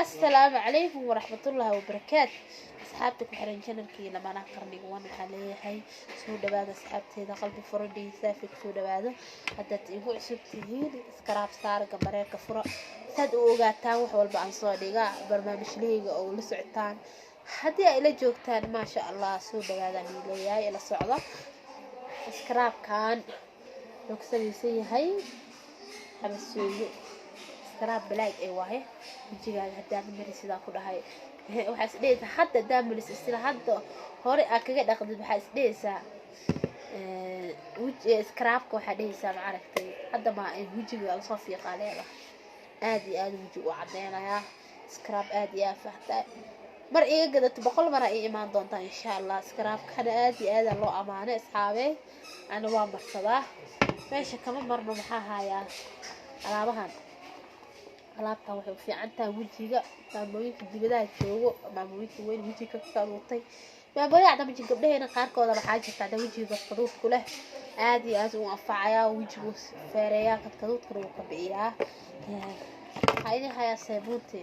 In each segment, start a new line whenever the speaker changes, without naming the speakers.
Assalaamu calaykum waraxmatullaahi wabarakaatu. Asxaabta ku xiran channelkii Lamaanaha Qarniga One, waxaa leeyahay soo dhawaada. Asxaabteeda qalbi furan, saafi kusoo dhawaado. Haddaad igu cusub tihiin, subscribe saara, gambareerka fura, saad u ogaataan wax walba aan soo dhiga barnaamijlahayga oo la socotaan. Haddii ay la joogtaan, maasha Allah, soo dhawaadaan leeyahay, ila socda. Scrubkan wuxuu ka samaysan yahay xabasooyo, scrub black ee waaye. Wejigaaga haddaad mari, sidaa ku dhahay, waxaa is dhehaysaa hadda haddaa maris, isla hadda hore aa kaga dhaqdid, waxaa is dhehaysaa scrubka, waxaa dhehaysaa, ma aragtay hadda ma wejiga lasoo fiiqaa leedahay. Aad iyo aad wejiga u cadeynayaa, scrub aad iyo aad fahtaa. Mar iga gadato, 100 mar ii imaan doontaa, insha Allah. Scrubkana aad iyo aada loo amaanay, asxaabey. Ana waa marsadaa, meesha kama marno. Maxaa hayaa alaabahan? Alaabtan waxay u fiican tahay wejiga maamooyinka dibadaha joogo, maamooyinka weyn wejiga ka kaduutay, maamooyin cadda wejiga, gabdhaheena qaarkooda waxaa jirta hadda wejiga kadkaduudku leh. Aad iyo aad u anfacayaa, wejigu feereeyaa, kadkaduudkana wuu ka bi'iyaa. Waxaa idin hayaa saabuunti,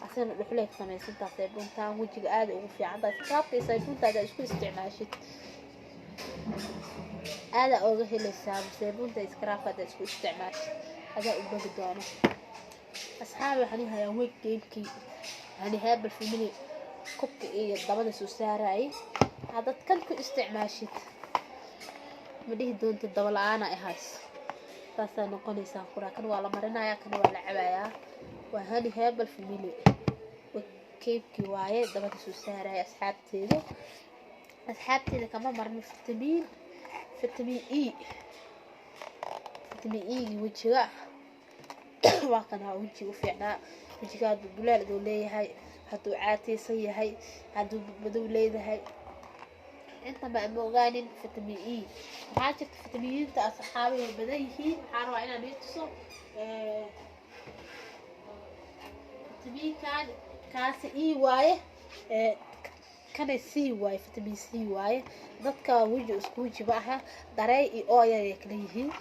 asagana dhuxulay ka samaysantaa. Saabuuntan wejiga aad ugu fiican tahay. Scrubka iyo saabuunta haddaad isku isticmaashid, aadaa ooga helaysaa. Saabuunta iyo scrubka haddaad isku isticmaashid, adaa u bogi doono. Asxaabi, waxaan ii hayaa weight gainkii yani Herbal Family, kubka iyo dabada soo saarayay. Haddaad kan ku isticmaashid, ma dhihi doonto daba la-aana ay hayso, saasaa noqonaysaa kuraa. Kan waa la marinayaa, kan waa la cabayaa. Waa Honey Herbal Family keybkii waaye, dabada soo saaraya. Asxaabteeda kama marno vitamin E, vitamin E-gii wejiga waa kana, wejiga u fiicnaa. Wejiga hadduu dulaal aduu leeyahay, hadduu caateysan yahay, hadduu madow leedahay, intaba ama ogaanin vitamin E. Waxaa jirta fitamiiniinta, asxaabi, way badan yihiin. Waxaa rabaa inaan ii tuso fitamiinkan. Kaasi E waaye, kana C waaye, vitamin C waaye. Dadka weji isku weji ma aha, dry iyo oil ay kala yihiin.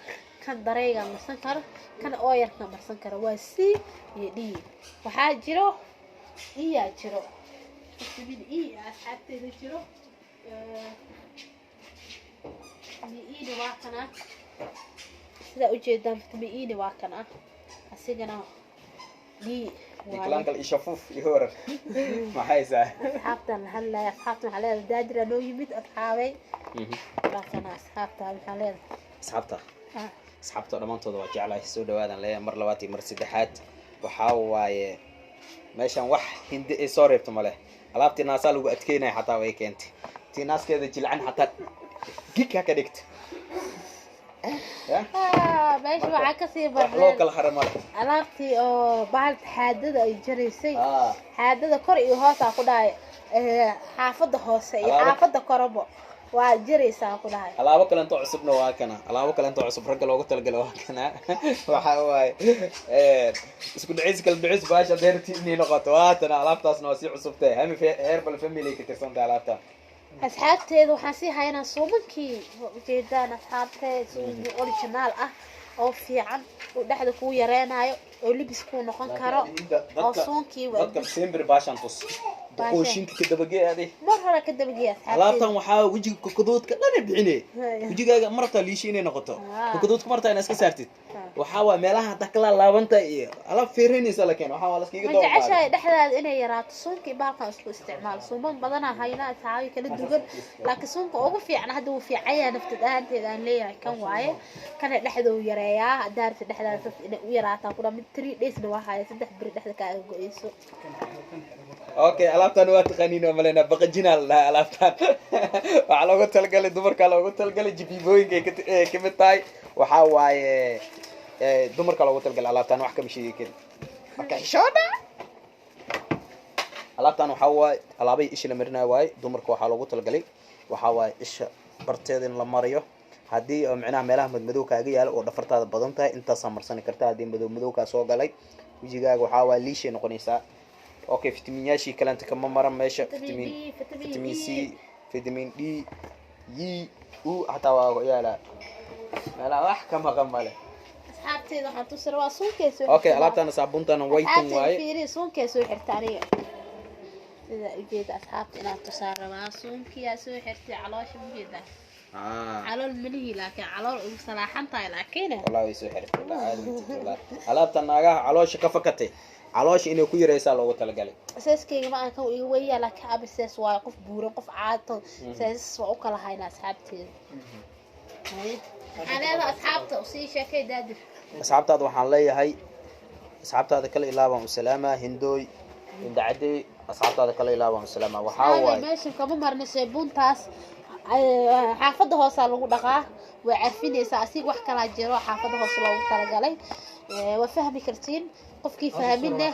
Kan dryga marsan karo, kan oilka marsan karo. Waa C iyo D. Waxaa jiro E aa jiro, vitamin E asxaabteeda jiro. Vitamin E na waa kana, sidaa ujeedaan. Vitamin E na waa kana, asigana D waaye.
Iklankal ishafuuf iyo warar maxay saa?
Asxaabtaan la hadlaya. Asxaabta waxaa leedahay, daajira noo yimid, asxaabay. Waa kana, asxaabta waxaa leedahay.
Asxaabta.
Ah.
Asxaabta dhammaantooda waa jeclahay, soo dhawaadaan leeyahay mar labaad iyo mar saddexaad. Waxaa waaye meeshan wax hindi ay soo reebto male. Alaabtii naasaa lagu adkeynaya xataa way keentay. Tii naaskeeda jilcan xataa gig ha ka dhigta. Ya?
Ah, meesha waxaa kasii
wax loo
barneen
kala hara male.
Alaabtii oo bahalta xaadada ay jaraysay. Xaadada kor iyo hoosaa ku dhahay, xaafada hoose iyo xaafada korabo waa jaraysaa ku dhahay.
Alaabo kalento cusubna waa kana, alaabo kalento cusub ragga loogu talagalay waa kana. Waxa waaye isku dhicis kala dhicis baasha deerti inay noqoto, waa tana. Alaabtaasna waa sii cusubtahay, hami Herbal Family ka tirsantahay alaabtan.
Asxaabteeda, waxaan sii haynaa suumankii. Waa ujeedaan, asxaabteed, suuman original ah oo fiican, oo dhexda kuu yareenayo, oo libis kuu noqon karo, oo suunkii waa.
Dadka sembir baashan tus, duqooshinka ka dabagee adi.
Mar hore ka dabageeya, asxaabteeda.
Alaabtan waxaa wejiga kokodoodka dhan bixine.
Haya.
Wejigaaga marabtaa liishi inay noqoto, kokodoodka martaa inaa iska saartid. Waxaa waa meelaha hadda kala laabanta iyo alaab feereynaysa la keen, waxaa waa laskiga
Ma
daba.
jeceshahay dhexdaada inay yaraato? Suunkii bahalkan isku isticmaal. Suuman badanaa haynaa, asxaabi, kala duwan, laakiin suunka ugu fiican hadda wuu fiican yahay. Naftad ahaanteeda aan leeyahay kan waaye, kana dhexda uu yareeyaa. Haddaa rabtid dhexdaada sas inay u yaraataa kudha, mid 3 daysna waa haya, 3 beri dhexda kaaga go-eyso.
Okay, alaabtan waa taqaaniin oo malaynaa, baqajinaa la dhahaa. Alaabtan waxaa loogu talagalay dumarka, loogu talagalay jibiibooyinka ay kamid tahay. Waxaa waaye dumarka loogu talagalay alaabtan, wax kama sheegi karin marka xishoodha. Alaabtan waxaa waaye alaabay isha la marinayo waaye. Dumarka waxaa loogu talagalay, waxaa waaye isha barteeda in la mariyo. Haddii oo micnaha meelaha madmadow kaaga yaalo oo dhafartaada badan tahay, intaasaa marsani karta. Haddii madow madow kaa soo galay wejigaaga, waxaa waaye liishay noqonaysaa. Okay, fitamiinyaashii kalenta kama maran meesha.
Vitamin D, vitamin
vitamin
E.
C, vitamin D, E, U xataa waa yaalaa meelaha, wax ka maqan male.
Asxaabteeda waxaan tusi rabaa suunkee soo
Okay, alaabtana saabuuntana whiting
asxaabteeda
waaye.
Fiiri, suunkee soo xirta aniga. Sida ujeeda asxaabta inaad tusaa rabaa, suunkiyaa soo xirtay caloosha ujeeda. Calool malihii, laakiin calool ugu salaaxan tahay laakiin.
Wallahi way soo xirtay, wallahi caadi ma jirto, wallahi alaabta naagaha caloosha ka fakatay, caloosha inay ku yaraysaa loogu talagalay.
Seeskayga ma aan kan iga weyaa, laakiin abi sees waayo, qof buuran, qof caato, seesas waa u kala haynaa asxaabteeda. Haye. Maxaa leedahay asxaabta usii sheekay, Daadir?
Asxaabtaada waxaan leeyahay, asxaabtaada kale ilaa baan u salaamaa, Hindooy, Hindacadey, asxaabtaada kale ilaa baan u salaamaa. Waxaa
Aabe
waaye
meeshan kama marna seebuuntaas. Xaafadda hoosaa lagu dhaqaa, way carfinaysaa. Asiga wax kalaa jiro xaafadda hoose loogu talagalay. Waa fahmi kartiin. Qofkii fahminna,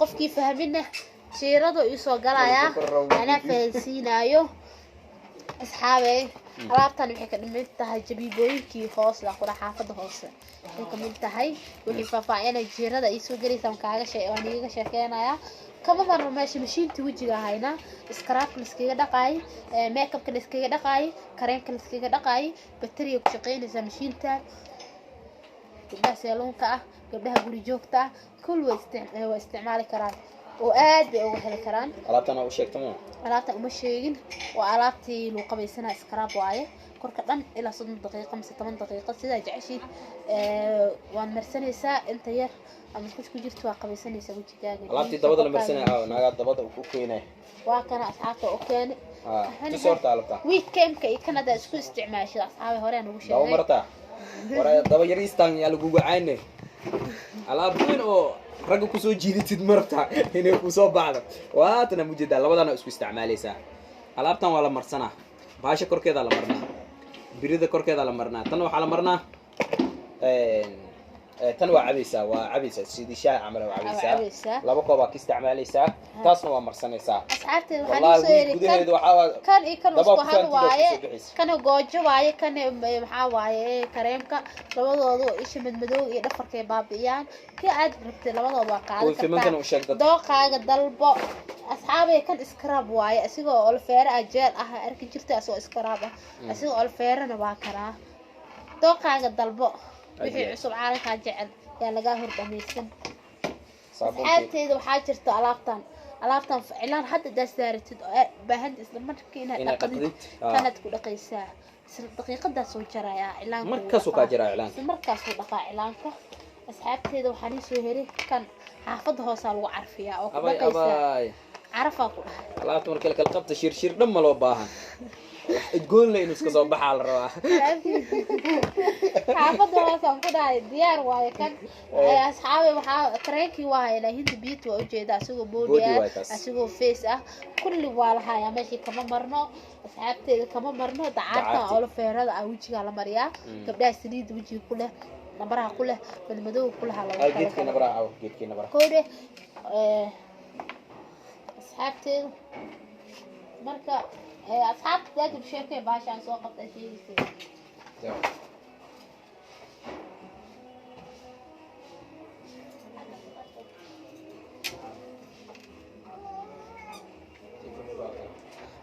qofkii fahminna jiiradu iisoo galayaa, anaa fahansiinaayo. Asxaabey, alaabtan waxay ka mid tahay jabiibooyinkii hoos la qura, xaafadda hoose waxay ka mid tahay. Wixii faahfaahinay jiirada ay soo gelaysaa kaaga shee waan iiga sheekeynayaa. Kama marno meesha mashiinta wejiga haynaa, scrubka la iskaga dhaqaay, makeupka la iskaga dhaqaay, kareenka la iskaga dhaqaay, bateriga ku shaqeynaysaa mashiinta. Gabdhaha seeluunka ah, gabdhaha guri joogta ah, kul way isticmaali karaan oo aad bay uga heli karaan.
Alaabtan u sheegta ma?
Alaabtan uma sheegin. Waa alaabtii lagu qabaysanaa, scrub waaye. Korka dhan ilaa 30 daqiiqo mise 10 daqiiqo sidaa jeceshiid waad marsanaysaa. Inta yar ama ku jirto waa qabaysanaysaa wejigaaga.
Alaabtii dabada la marsanaya aaw naagaa dabada u keenay.
Waa kana, asxaabta u keeni.
Tus horta alaabta.
Weekendka iyo Canada isku isticmaashid, asxaabi horeen ugu
Daba
sheegay.
Marta wara daba yariistan yaa lagugu cayne. Alaab weyn oo ragga kusoo jiidatid marabta inay kusoo baxdo, waatana mujeedaa, labadana isku isticmaalaysaa. Alaabtan waa la marsanaa, baasha korkeedaa la marnaa, birida korkeedaa la marnaa. Tan waxaa la marnaa, tan waa cabaysaa, waa cabaysaa sidii shaah camal waa cabaysaa.
Cabaysaa.
Laba koob aa ka isticmaalaysaa, taasna waa marsanaysaa.
Asxaabteeda waxaan
Wallahi
usoo
wiil
yiri kan
gudaheedu waxaa
kan iyo kan
daba
isku
ku
hal
fahantido
waaye.
kusoo bixaysa.
Kana goojo waaye, kana maxaa waaye, kareemka. Labadoodu isha madmadow iyo dhafarkay baabi'iyaan. Kii aad rabtay labadooda waa qaadan
Kuwa fimankana
kartaa.
U sheeg dadka.
Dooqaaga dalbo, asxaabay. Kan scrub waaye, asigoo aloe vera ah gel ah arki jirtay, asagoo scrub ah, asigoo aloe verana waa karaa. Dooqaaga dalbo wixii
Aad.
cusub caalamkaa jecel yaa lagaa hor dhamaysan.
Saabuuntii.
Asxaabteeda waxaa jirta alaabtan, alaabtan cilaan hadda hadaa saaratid oo aad baahanta isla markii inaad
Inaad
dhaqdid,
dhaqdid, ah.
kanaad ku dhaqaysaa, isla daqiiqadaas soo jarayaa cilaanka wuu
Markaasuu
dhaqaa.
kaa jaraa cilaanka.
Isla markaasuu dhaqaa cilaanka. Asxaabteeda waxaan ii soo helay kan xaafadda hoosaa lagu carfiyaa oo ku
Abay
dhaqaysaa.
Abay.
Carafaa ku dhahay.
Alaabta marka la kala qabta, shirshir dhan ma loo baahan, wax udgoon le inuu iska soo baxaa la rabaa.
Xaafadda hoosaan ku dhahay, diyaar waaye kan. Asxaabe, waxaa kareenkii waa haynaa. Hindi Beauty waa ujeeda, asigoo body
Body
ah,
waay taas.
Asigoo face ah, kulli waa la hayaa. Meeshii kama marno, asxaabteeda, kama marno dacaarta.
Dacaarti.
Aloe verada ah wejigaa la mariyaa. Gabdhaha saliidda wejiga ku leh, nabaraha ku leh, madmadowga ku lahaa lagu
Ay, geedkii
talagalay.
Nabaraha aw, geedkii nabaraha.
Kowdhe, asxaabteeda marka asxaabta daadib sheekay baashaan soo qabta sheegaysa.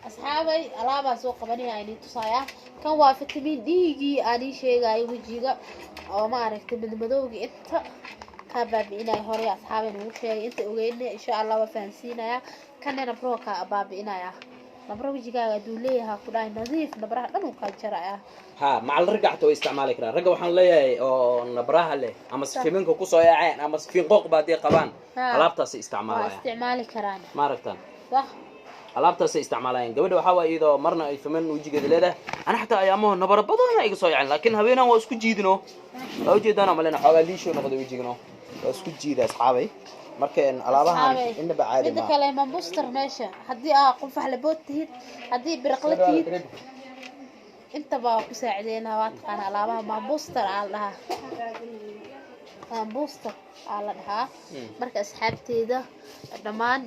Asxaabay, alaabaa soo qabanaya aan tusaaya. Kan waa vitamin D-gii aan ii sheegayo, wejiga oo maaragtay madmadowga inta kaa baabi'inaya. Hore asxaabay nagu sheegay, inta ogeyna insha Allah waa fahansiinaya. Kana nabro kaa baabi'inaya, nabro wejigaaga hadduu leeyahay ku dhahay nadiif, nabraha dhan uu kaa jaraya.
Ha, macal ragga xataa way isticmaali karaan. Ragga waxaan leeyahay oo nabraha leh ama sifiminka kusoo yaaceen ama sifinqooq ba haddii qabaan, alaabtaasay
waa
isticmaalayaan.
Isticmaali karaan.
Ma aragtaan?
Sax.
Alaabtaasay isticmaalayaan. Gabadha waxaa waay iyadoo marna ay fiman wejigeeda leedahay, ana xataa ayaamaho nabaro badana iga soo yaaceen, laakiin haweenan waa isku jiidino, waa ujeedaan malena xoogaa liishoo noqday wejigano, waa isku jiida asxaabay. Marka alaabahan
Asxaabay,
inaba caadi
midda
maaha.
kale mambuster meesha haddii aa qunfax labood tihid, haddii biraqla tihid, intaba waa ku saacideynaa. Waa taqaana alaabaha mambuster aa la dhahaa, mambuster aa la dhahaa. Marka asxaabteeda dhammaan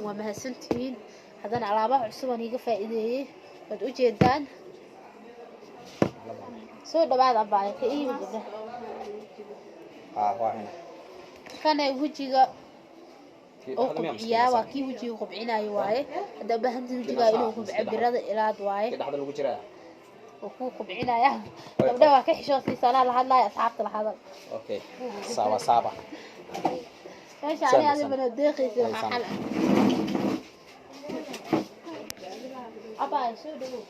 waa mahadsantihiin. Haddana alaabaha cusub aan iiga faa'iideeyey waad ujeedaan. Soo dhawaad abaayo, ka iibi gabdhaha.
Ha, waa hina.
Kana wejiga oo qubciyaa, waa kii wejiga qubcinayo waaye. Haddaa ubaahantii wejigaaga inuu qubco, birada ilaad waaye.
Kii dhexda lagu jiraa.
Oo kuu kubcinaya. Gabdhaha waa ka xishoosiisa, anaa la hadlaya, asxaabta la hadal.
Okay, sawa sawa.
Meesha
Saan,
ani
saan.
Adiga banoo deeqaysa
Ay,
waxaa
saan.
xal ah. Abaa, soo dhawow.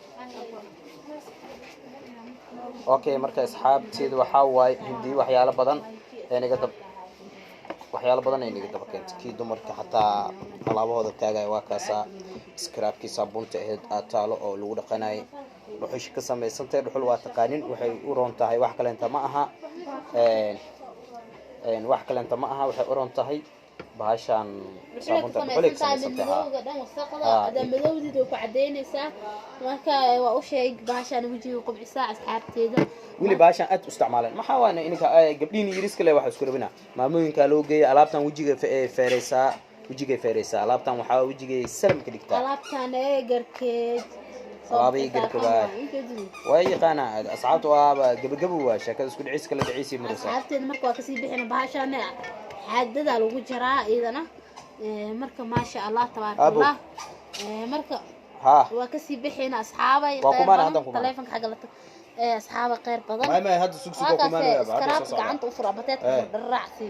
Okay, marka asxaabteedu waxaa waaye Hindi waxyaalo badan ee naga dab, waxyaalo badan ay naga daba keentay. Kii dumarka xataa alaabahooda taagaya waa kaasaa. Scrubkii saabuunta ahayd aad taalo oo lagu dhaqanayay, dhuxusha ka samaysantahay. Dhuxul waa taqaanin, waxay u roon tahay wax kaleenta ma aha. Een, een, wax kaleenta ma aha, waxay u roon tahay bahashan
Dhuxulay ka
saabuunta dhuxulay ka
samaysan tahay.
samaysan tahay, haa.
Madmadowga dhan, wasaqda adaa madowdeeda way ku cadaynaysaa. Marka waa u sheeg bahashaan wejiga qubcisaa, asxaabteeda.
Weli bahashan aad u isticmaaleen maxaa waana ininka gabdhihin yariska le waxaa isku rabina maamooyinkaa loo geeya alaabtan. Wejiga feereysaa, wejigay feereysaa alaabtan. Waxaa wejigay salam ka dhigtaa.
Alaabtan ee garkeed.
Alaabihii garka waa yaqaanaa asxaabta, waaba gebagabo, waa sheekada isku dhiciis kala dhiciisii maraysaa.
Asxaabteeda, marka waa kasii bixina bahashaan, xaadadaa lagu jaraa iyadana. Marka maasha Allah, tabaaraka
Abo.
Allah. Marka waa kasii bixina, asxaabay.
Waa
kheyr
kumaana,
badan.
Haddan kumaana.
Taleefanka xagga la tag. Asxaaba, kheyr badan.
May, hadda sug.
Waa kaasee, iskaraabka gacanta u fur, abateedka fur, dharraacsi.